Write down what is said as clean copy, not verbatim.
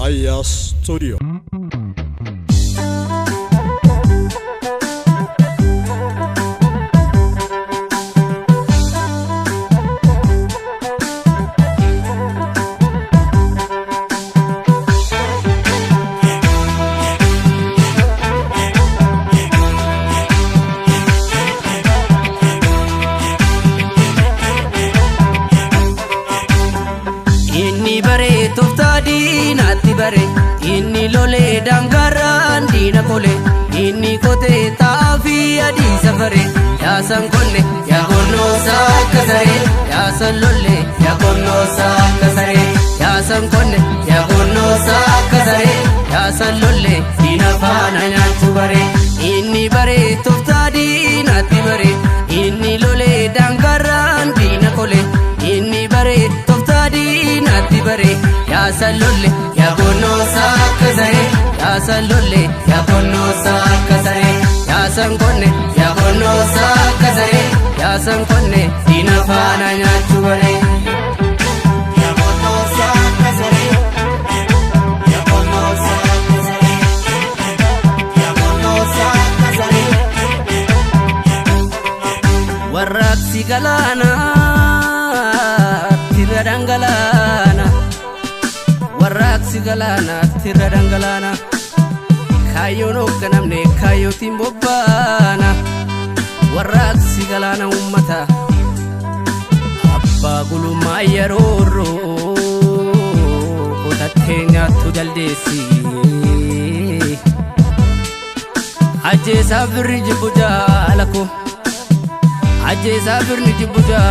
Aya Studio. Inni bare tooftaa diinaatti bare, inni lolee daangaarraan diina kole, inni qotee xaafii adii safare. Yaasan konne yaa konnoosaa akka saree, yaasan lolle yaa konnoosaa akka saree, yaasan konne yaa konnoosaa akka saree, yaasan lolle diina faana nyaachuu bare. Inni bare tooftaa diinaatti bare, inni lolee daangaarraan diina kole, inni bare tooftaa diinaatti bare, yaasan lolle yaa konnoosaa akka saree, yaasan lolle yaa konnoosaa akka saree, yaasan konne yaa konnoosaa akka saree, yaasan konne diina faana nyaachuu bare. Warraaqsi galaanaa tirra dhangalaana. Warraaqsi galaanaa tirra dhangalaana. Kaayyoon hoogganamne kaayyootiin bobbaana. Warraaqsi galaana uummata. Abbaa gulummaa yeroorroo qotattee nyaattu jaldeessi. Ajjeesaa firri jibbu jaala koo. Ajjeesaa firni jibbu jaala.